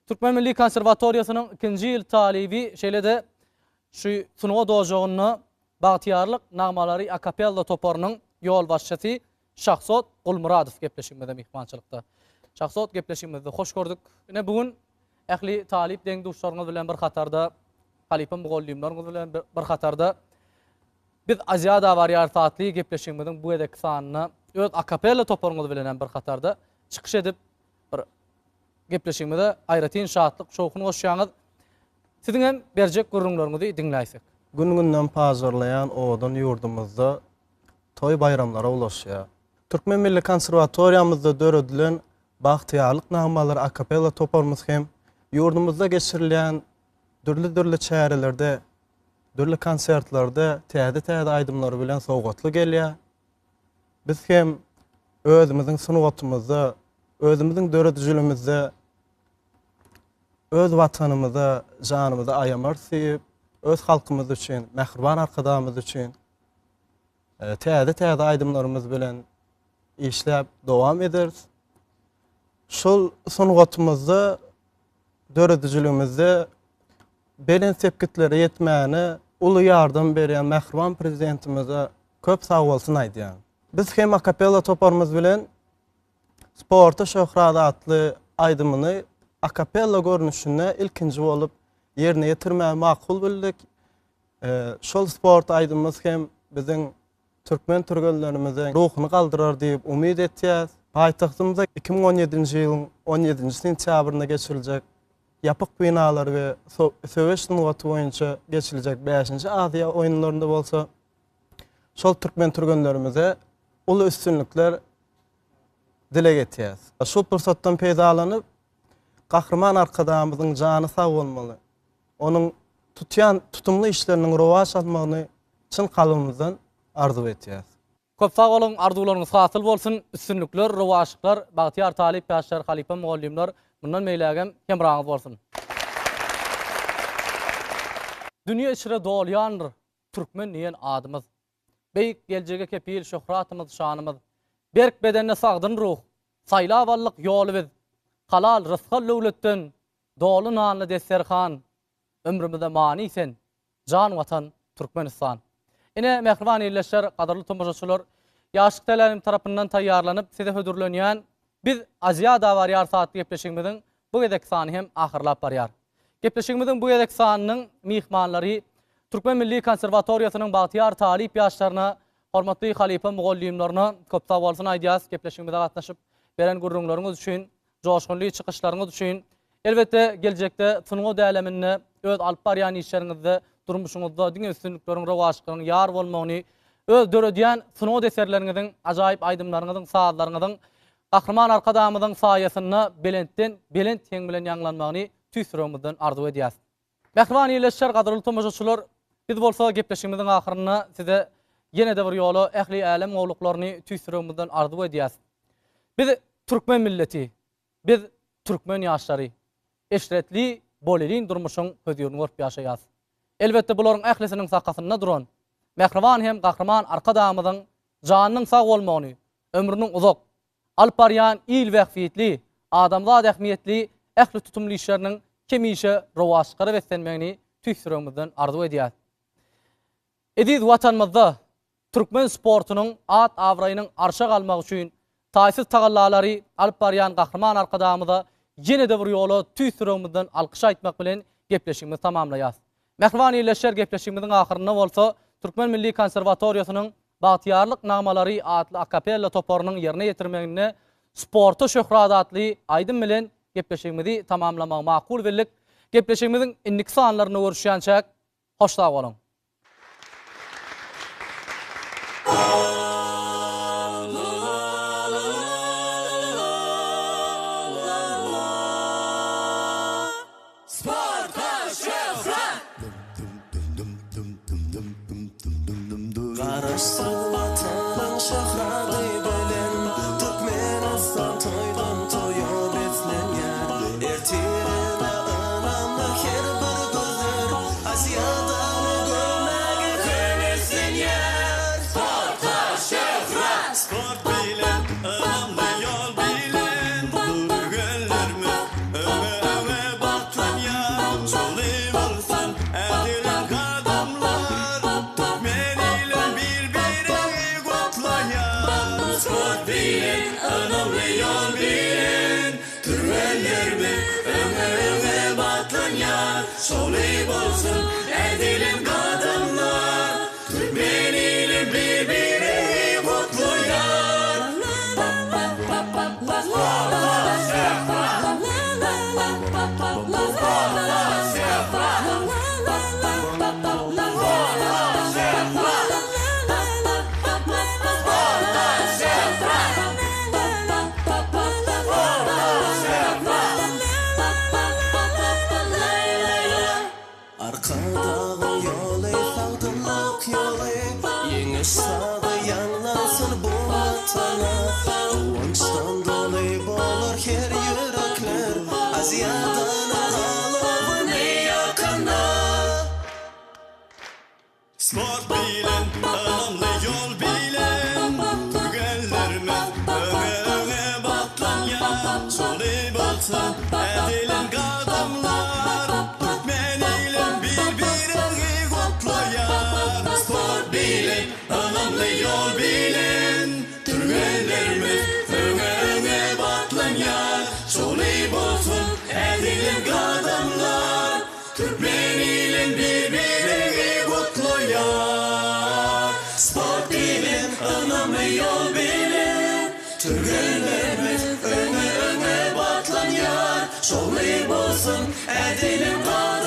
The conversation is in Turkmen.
Türkmen milli konserwatoriýasynyň ikinji ýyl talyby, şeýle-de şu sungat ojagynda Bagtyýarlyk nagmalary akapella toparynyň ýolbaşçysy Şahzod Gulmyradow gepleşigimizde myhmançylykda. Şahzod gepleşigimizde hoş gördük. Ine bu gün ähli talyp deň-duşlaryňyz bilen bir hatarda, halypa mugallymlaryňyz bilen bir hatarda Biz Aziada barýarys atly gepleşigimiziň bu gezekki sanynda öz akapella toparyňyz bilen hem bir hatarda çykyş edip bir gepleşigimize aýratyn şatlyk, şowhun goşýaňyz. Siziň hem berjek gürrüňleriňizi diňläýsek. Gün-günden pajarlaýan owadan ýurdumyzda toý-baýramlara ulaşýar. Türkmen milli konserwatoriýamyzda döredilen Bagtyýarlyk nagmalary akapella toparymyz hem ýurdumyzda geçirilýän dürli-dürli çärelerde, dürli konsertlerde täze-täze aýdymlary bilen sowgatly gelýär. Biz hem özümiziň sungatymyzda, özümiziň döredijiligimizde öz Watanymyza janymyzy aýamarys diýip, öz halkymyz üçin, mähriban Arkadagymyz üçin täze-täze aýdymlarymyz bilen işläp dowam ederis. Şol sungatymyzda, döredijiligimizde belent sepgitlere ýetmäne uly ýardam berýän mähriban Prezidentimize köp sagbolsun aýdýan. Biz hem akapella toparymyz bilen Sporta şöhrat atly aýdymyny akapella görnüşinde ilkinji bolup ýerine ýetirmäge makul bildik. Şol sport aýdymymyz hem biziň türkmen türgenlerimiziň ruhuny galdyrar diýip umyt etýäs. Paýtagtymyzda 2017-nji ýylyň on ýedinji sentýabrynda geçiriljek ýapyk binalar we söweş sungaty boýunça geçiriljek bäşinji Aziýa oýunlarynda bolsa şol türkmen türgenlerimize uly üstünlikler dileg etýäs. Şu pursatdan peýdalanyp, Gahryman Arkadagymyzyň jany sag bolmaly, onuň tutýan tutumly işleriniň rowaç almagyny çyn kalbymyzdan arzuw etýäs. Köp sag boluň, arzuwlaryňyz hasyl bolsun, üstünlikler, rowaçlyklar, bagtyýar talyp ýaşlar, halypa mugallymlar mundan beýlägem hemraňyz bolsun! Dünýe içre dolýandyr türkmen diýen adymyz. Beýik geljege kepil şöhratymyz, şanymyz. Berk bedende sagdyn ruh, saýlap aldyk ýoly biz. Halal rysgal döwletden doly nanly desterhan, Ömrümize many sen, jan Watan, Türkmenistan. Ine, mähriban ildeşler, gadyrly tomaşaçylar, Ýaşlyk teleýaýlymy tarapyndan taýýarlanyp, size hödürlenýän Biz Aziada barýarys atly gepleşigimiziň bu gezekki sany hem ahyrlap barýar. Gepleşigimiziň bu gezekki sanynyň myhmanlary Türkmen milli konserwatoriýasynyň bagtyýar talyp ýaşlaryna, hormatly halypa mugallymlaryna köp sag bolsun aýdýarys gepleşigimize gatnaşyp beren gürrüňleriňiz üçin, joşgunly çykyşlaryňyz üçin. Elbetde, geljekde sungat äleminde öz alyp barýan işleriňizde, durmuşyňyzda diňe üstünlikleriň, rowaçlyklaryň ýar bolmagyny, öz döredýän sungat eserleriňiziň, ajaýyp aýdymlaryňyzyň, sazlaryňyzyň Gahryman Arkadagymyzyň saýasynda belentden belent heň bilen ýaňlanmagyny tüýs ýüregimizden arzuw edýäs. Mähriban ildeşler, gadyrly tomaşaçylar, biz bolsa gepleşigimiziň ahyrynda size ýene-de bir ýola ähli älem gowluklaryny tüýs ýüregimizden arzuw edýäs. Biz türkmen milleti, biz türkmen ýaşlary eşretli, bolelin durmuşyň hözirini görüp ýaşaýas. Elbetde bularyň ählisiniň sakasynda duran mähriban hem Gahryman Arkadagymyzyň janynyň sag bolmagyny, ömrüniň uzak, alyp barýan il bähbitli, adamzat ähmiýetli ähli tutumly işleriniň hemişe rowaçlyklara beslenmegini tüýs ýüregimizden arzuw edýäris. Eziz Watanymyzda türkmen sportunyň at-abraýynyň arşa galmagy üçin taýsyz tagallalary alyp barýan Gahryman Arkadagymyza ýene-de bir ýola tüýs ýüregimizden alkyş aýtmak bilen gepleşigimizi tamamlaýarys. Mähriban ildeşler gepleşigimiziň ahyrynda bolsa Türkmen milli konserwatoriýasynyň Bagtyýarlyk nagmalary atly akapella toparynyň ýerine ýetirmeginde Sporta şöhrat atly aýdym bilen gepleşigimizi tamamlamagy makul bildik. Gepleşigimiziň indiki sanlarynda görüşýänçäk hoş sag boluň! Sporta şöhrat! Garaşsyz Watanyň şöhraty belent, Türkmenistan toýdan toýa beslenýär. Ertirine ynamly her bir gözler, Aziadany görmäge höweslenýär. Sporta şöhrat! Sport bilen, ynamly ýol bilen, Türgenlerimiz öňe-öňe barýar. Şowly bolsun ädilen gadamlar, Türkmen ili bir-biregi gutlaýar. Arkadagyň ýoly sagdynlyk ýoly, Ýeňiş sazy ýaňlansyn bu Watana. Guwançdan doly bolar her ýürekler, Aziadanyň alawyny ýakanda. Sport bilen, ynamly ýol bilen, Türgenlerimiz öňe-öňe batlanýar. Şoly bolsa ädilen gadamlar, Türkmen ilim bir-biregi gutlaýar. Sport bilen, ynamly ýol bilen, Türgenlerimiz öňe-öňe batlanýar. Şoly bolsun ädilen gadamlar, Türkmen ilim bir-biregi gutlaýar. Sport bilen, ynamly ýol bilen, Türgenlerimiz öňe-öňe batlanýar. Şowly bolsun ädilen gadamlar.